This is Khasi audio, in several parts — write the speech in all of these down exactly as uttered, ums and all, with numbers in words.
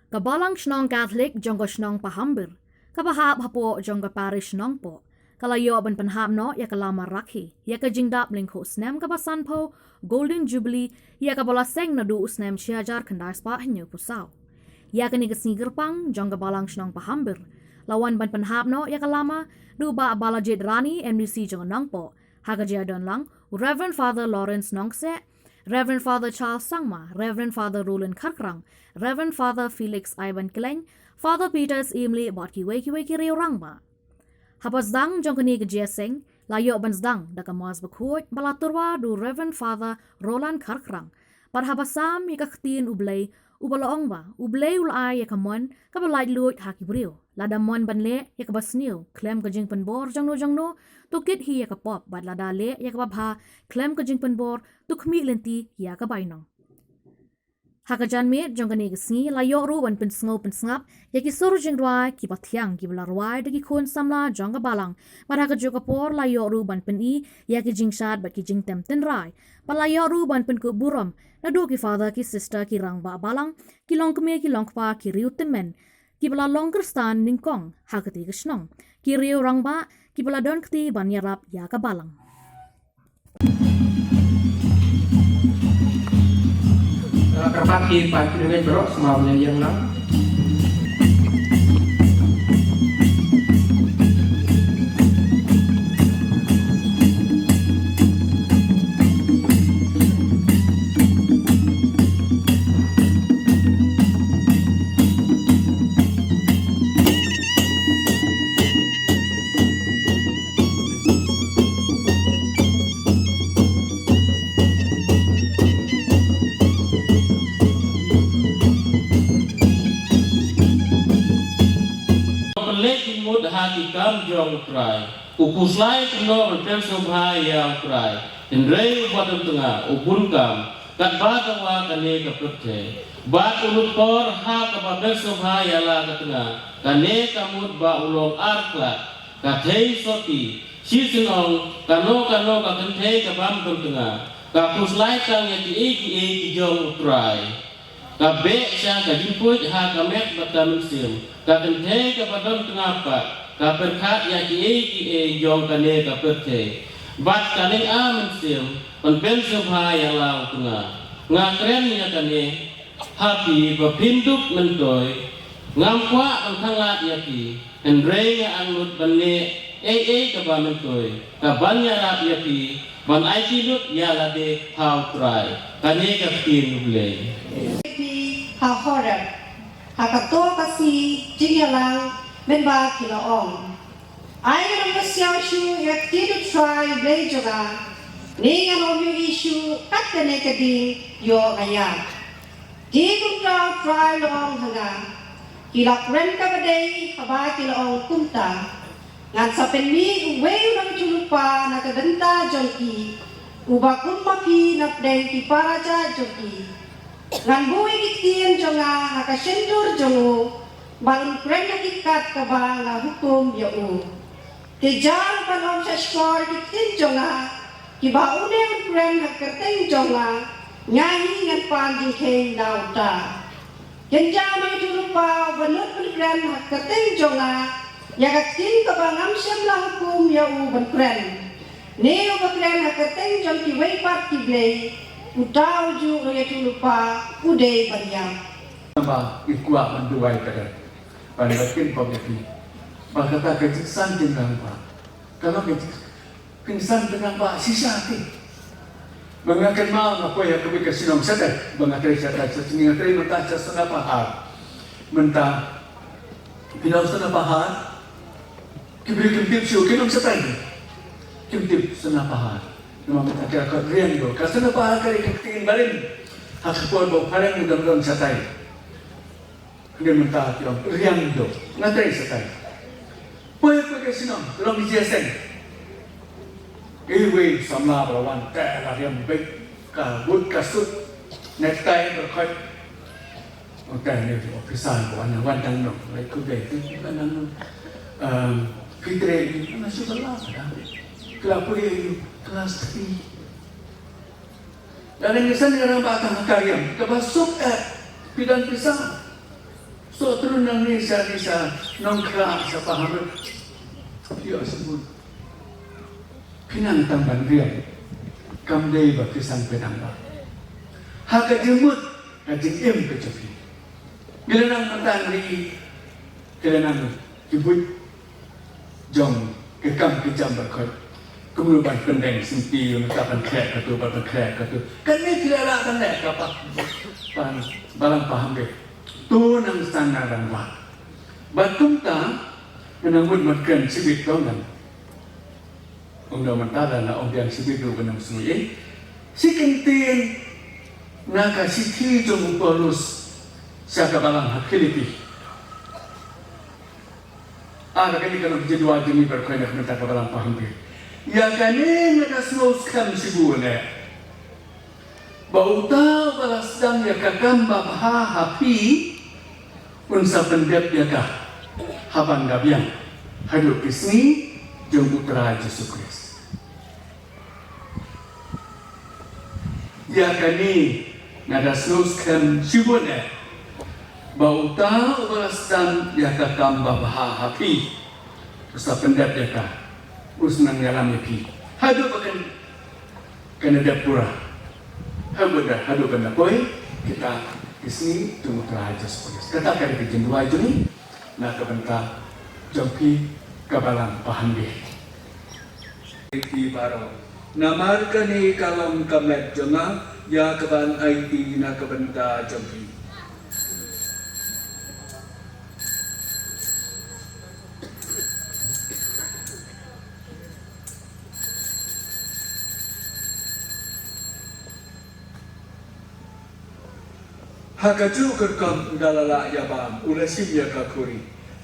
Ka Balang Shnong Katholik jong ka shnong Pahambir, kaba hap hapoh jong ka parish Nongpoh, ka la ïoh ban pynhap noh ïa ka lama rakhi ïa ka jingdap lyngkhuh snem kaba sanphew, Golden Jubilee, ïa kaba la seng naduh u snem shi hajar khyndai spah hynñiewphew saw. Ïa kane ka sngi kyrpang jong ka Balang Shnong Pahambir, la wan ban pynhap noh ïa ka lama da u Bah Balajied Rani, M D C jong Nongpoh, ha ka jingdon lang u Reverend Father Lawrence Nongkseh, Reverend Father Charles Sangma, Reverend Father Roland Kharkrang, Reverend Father Felix Iban Klein, Father Peter Syiemlieh bad kiwei kiwei ki riew rangbah. Haba sdang jong kane ka jingïaseng, la ïoh ban sdang da ka Mass bakhuid ba la tyrwa da u Reverend Father Roland Kharkrang. Bad haba sam ïa ka ktien U Blei, uba la ong ba U Blei u la ai ïa ka mon kaba laitluid ha ki briew. Lada mon ban leh ïa kaba sniew khlem ka jingpynbor jongno jongno, to kit hi ïa ka pop, bad lada leh ïa kaba bha khlem ka jingpynbor, to khmih lynti ïa ka bainong. Ha ka janmiet jong kane ka sngi, la ïoh ruh ban pynsngew pynsngap ïa ki sur jingrwai kiba thiang kiba la rwai da ki khun samla jong ka Balang. Bad ha kajuh ka por la ïoh ruh ban pyni ïa ki jingshad bad ki jingtem tynrai. Bad la ïoh ruh ban pynkup burom naduh ki Father, ki Sister, ki rangbah Balang, ki longkmie ki longkpa, ki riew tymmen kiba la long Khristan nyngkong ha katei ka shnong, ki riew rangbah kiba la don kti ban ïarap ïa ka Balang. Kyrpad ïa ki paid ki nongïalam baroh, sngewbha ïeng lang. Pynleit jingmut ha ki kam jong U Trai. U khuslai kumno ban pynsngewbha ïa U Trai. Hynrei uba don tnga u bun kam, katba dawa kane ka pyrthei. Bad u lut por ha kaba pynsngewbha ïa la ka tnga, kane ka mut ba u long ar khlad. Ka thei sotti, shisien ong, kano kano ka kynthei kabym don tnga, ka khuslai tang ïa kiei kiei ki jong U Trai. Ka beh sha ka jingpuid ha ka met bad ka mynsiem, ka kynthei kaba don tnga pat, ka pyrkhat ïa kiei kiei jong kane ka pyrthei. Bad ka lynga mynsiem, ban pynsngewbha ïa la u tnga. Nga kren ïa kane ha phi ba phin dup myntoi, ngam kwah ban khanglad ïa phi, hynrei nga angnud ban leh ei ei kaba myntoi, kaban ïarap ïa phi ban aiti lut ïa lade ha U Trai. Kane ka ktien U Blei. Phi ha Horeb, ha kato ka sngi jingïalang, mynba ki la ong, ai ngan ym mysiaw shuh ïa ka ktien U Trai U Blei jong nga, ne ngan ym ïohi shuh kat kane ka ding, ïoh nga ïap. Te kumta U Trai u la ong ha nga, ki la kren kaba dei haba ki la ong kumta. Ngan sa pynmih uwei u nongïathuhlypa na ka bynta jong ki, uba kum ma phi na pdeng ki para jait jong ki. Ngan buh ïa ki ktien jong nga ha ka shyntur jong u, bad un kren ha ki kat kaba nga hukum ïa u. Te jar ban ym shahshkor ïa ki ktien jong nga, kiba une un kren ha ka kyrteng jong nga, nga hi ngan pan jingkheiñ na uta. Kynja u nongïathuhlypa uba nud ban kren ha ka kyrteng jong nga ïa ka ktien kaba ngam shym la hukum ïa u ban kren, ne uba kren ha ka kyrteng jong kiwei pat ki blei, uta ujuh u nongïathuhlypa u dei ban ïap. Ba i kwah ban duwai ka dei ban ba kin pom ïa phi. Ba kata ka jingsan jingrangbah, ka long ka jing- Kin san tnga ba shisha te. Ba nga kynmaw nga poi ha kawei ka shnong shatai, ba nga trei shatai, sa shnong nga trei mynta sha Sona Pahar. Mynta ki nong Sona Pahar, ki briew kim tip shuh ki nong shatai. Kim tip Sona Pahar. Namar mynta ki la khot Riangdo. Ka Sona Pahar ka dei ka ktien barim. Ha ka por ba u phareng u dang don shatai. Hynrei mynta ki ong Riangdo. Nga trei shatai. Poi poi ka shnong, ka long ka jingïaseng. Iwei samla ba la wan, te la riam beit, ka but ka suit, necktie ba khot. Ong te ne officer ba wan, wan dang nong, lai khublei, te wan dang nong. Ehm, phi trei, nga shu ba la ka dang. Ka la pule, class three. Lada ngi san ïa rangbah tang ha ka riam kaba suk eh, phi don pisa. Soh trun nangne sha ne sha Nongkhrah sha Pahamrit. Ïoh sngewbha. Phi nang tang ban riam. Kam dei ba phi san pynang ba. Ha ka jingmut ka jingim ka jong phi. Ki la nang mynta ngi, ki la nang ki buit jong ki kam ki jam baroh. Kumno ban pyndeng sngewthuh, mynta ban khleh katu, ban khleh katu. Kane ki la lah ban leh ka pa, ban, Balang Pahamrit. To nang san na dang ba. Bad kumta, nang mut mat kren shibit to ngan. Ong da mynta da na ong biang shibit ruh ka nang sngew ïa. Shi kyntien na ka shithi jong u Paulus sha ka balang ha Philippi. Ah, ka kane ka long ka jingduwai jong ngi baroh na ka bynta ka Balang Pahamrit. Ïa kane nga da sngew skhem shibun eh, ba uta uba la sdang ïa ka kam babha ha phi, un sa pyndep ïa ka ha ban da biang haduh ki sngi jong U Trai Jisu Khrist. Ïa kane nga da sngew skhem shibun eh, ba uta uba la sdang ïa ka kam babha ha phi, u sa pyndep ïa ka, u sa nang ïalam ïa phi haduh ba kan, kan da dep pura, haduh ba da, haduh ban da poi kita ki sngi jong U Trai Jisu Khrist. Kata ka dei ka jingduwai jong ngi na ka bynta jong phi ka Balang Pahamrit. Phi baroh. Namar kane ka long ka met jong nga, ïa ka ban aiti na ka bynta jong phi. Ha kajuh ka rukom u da la lah ïa bam, u la shim ïa ka khuri.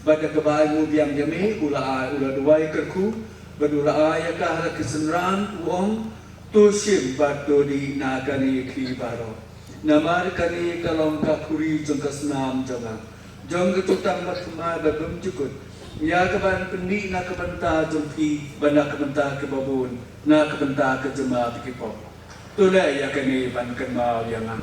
Bad da kaba ai nguh biang ïa me, u la ai, u la duwai kyrkhu, bad u la ai ïa ka ha la ki synran, u ong, to shim bad to dih na kane phi baroh. Namar kane ka long ka khuri jong ka snam jong nga, jong ka jutang bathymmai ba bymjukut, ïa ka ban pyndih na ka bynta jong phi bad na ka bynta kiba bun, na ka bynta ka jingma ba ki pop. To leh ïa kane ban kynmaw ïa nga.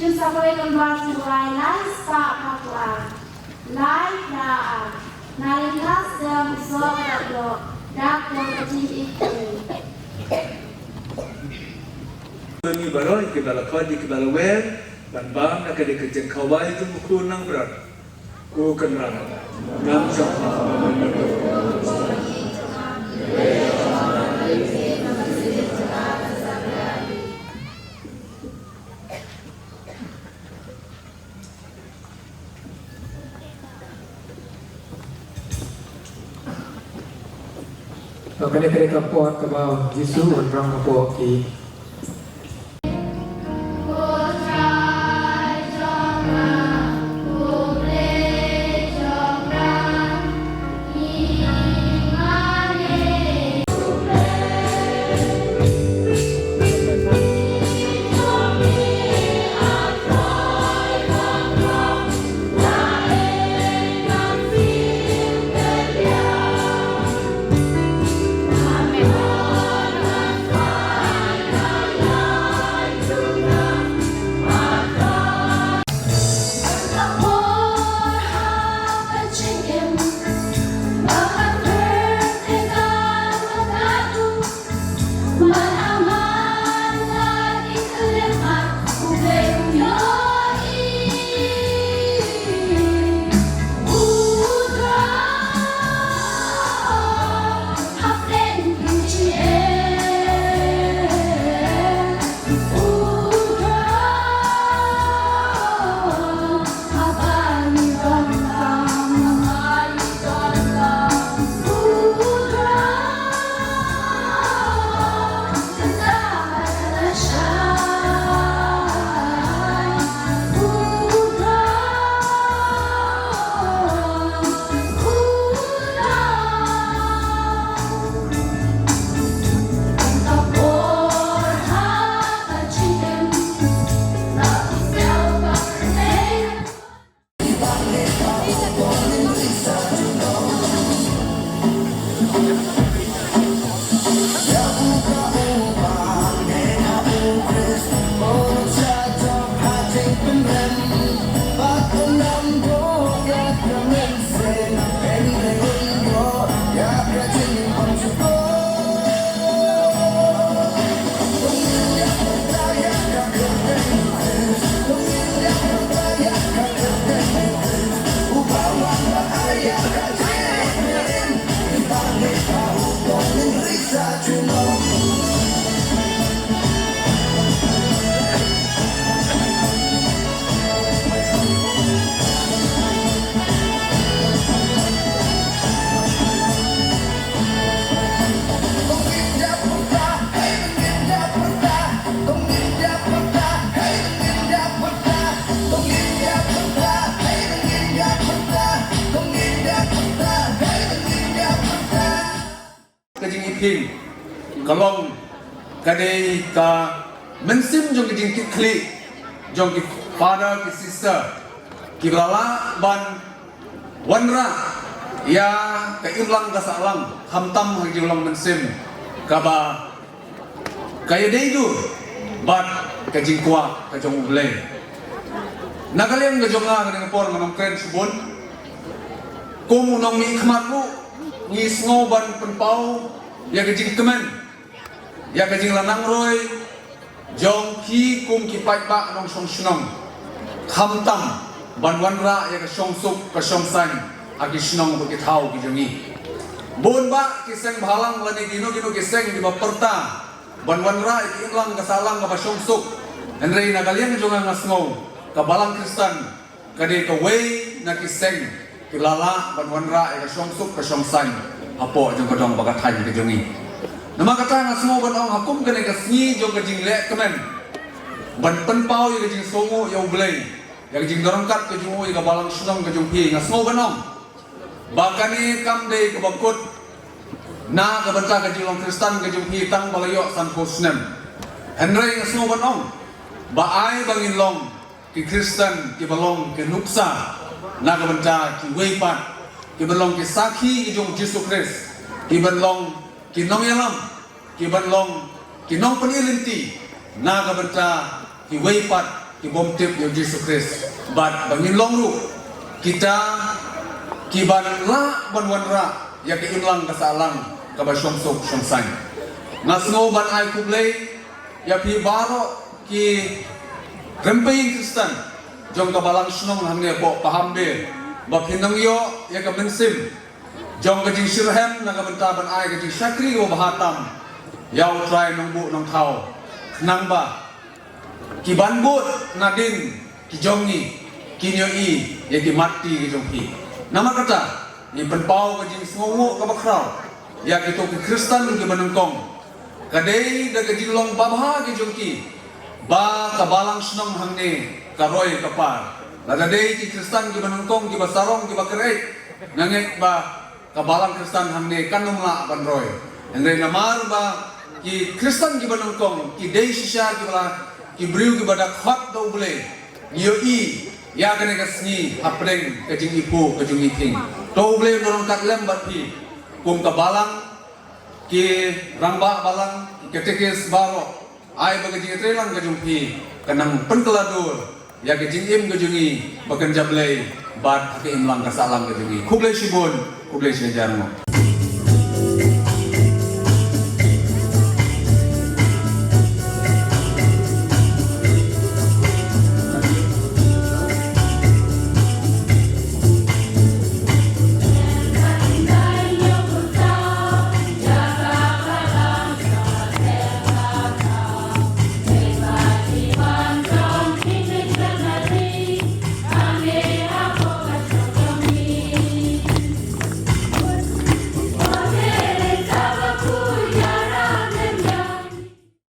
Shu sa kawei ka bar jingduwai lai spah phra phew ar. Lai phra ar. Na ring last term u soh ka dap doh, dap doh ka jingïeit. Ngi baroh kiba la khot, kiba la wer ban bam na ka dei ka jingkhawai jong u khun nang brat. Ko Kynrad, ngam shym Kane ka dei ka por kaba u Jisu un rong hapoh ki. Ka jingiping ka long ka dei ka mynsiem jong ka jingkitkhlieh jong ki father ki sister kiba la lah ban wanrah ïa ka imlang ka sahlang khamtam ha ka jinglong mynsiem kaba ka ïadei dur bad ka jingkwah ka jong U Blei. Na ka liang ka jong nga, ka dei ka por nga nongkren shibun. Kum u nongmihkhmat ruh ngi sngew ban pynpaw ïa ka jingkmen, ïa ka jinglanang roi jong phi kum ki paidbah nongshong shnong, khamtam ban wanrah ïa ka shongsuk ka shongsaiñ ha ki shnong bad ki thaw ki jong ngi. Bun bah ki seng bhalang lane kino kino ki seng kiba pyrta ban wanrah ïa ka imlang ka sahlang kaba shongsuk. Hynrei na ka liang jong nga, nga sngew ka Balang Khristan ka dei kawei na ki seng ki la lah ban wanrah ïa ka shongsuk ka shongsaiñ hapoh jong ka dong bad ka thaiñ ka jong ngi. Namar kata nga sngew ban ong ha kum kane ka sngi jong ka jingleh kmen ban pynpaw ïa ka jingsngewnguh ïa U Blei, ïa ka jingdon ryngkat ka jong u ïa ka balang shnong ka jong phi, nga sngew ban ong ba kane kam dei kaba kut na ka bynta ka jinglong Khristan ka jong phi tang ba la ïoh sanphew snem. Hynrei nga sngew ban ong ba ai ba ngin long ki Khristan kiba long ki nuksa na ka bynta kiwei pat, kiba long ki sakhi ki jong U Jisu Khrist, kiba long ki nongïalam, kiba long ki nongpyni lynti na ka bynta kiwei pat ki bym tip ïa U Jisu Khrist. Bad ba ngin long ruh kita kiban lah ban wanrah ïa ka imlang ka sahlang kaba shongsuk shongsaiñ. Nga sngew ban ai khublei ïa phi baroh ki rympei Khristan jong ka balang shnong hangne hapoh Pahamber ba phin nang ïoh ïa ka mynsiem jong ka jingshitrhem na ka bynta ban ai ka jingshakri kaba bha tam ïa U Trai Nongbuh Nongthaw, khnang ba kiban bud nadien ki jong ngi kin ïohi ïa ki mat ti ki jong phi. Namar kata ngi pynpaw ka jingsngewnguh kaba khraw ïa kito ki Khristan kiba nyngkong. Ka dei da ka jinglong babha ki jong ki ba ka balang shnong hangne ka roi ka par. Lada dei ki Khristan kiba nyngkong kiba sarong kiba kyrhai, nga ngeit ba ka balang Khristan hangne kan ym lah ban roi. Hynrei namar ba ki Khristan kiba nyngkong ki dei shisha kiba la, ki briew kiba da khot da U Blei, ngi ïohi ïa kane ka sngi hapdeng ka jingiphuh ka jingiping. To U Blei un don ryngkat lem bad phi kum ka balang, ki rangbah balang, ki katekis baroh. Ai ba ka jingïatreilang ka jong phi kan nang pynkylla dur ïa ka jingim ka jong ngi ba kynja Blei bad ha ka imlang ka sahlang ka jong ngi. Khublei shibun, khublei shihajar nguh.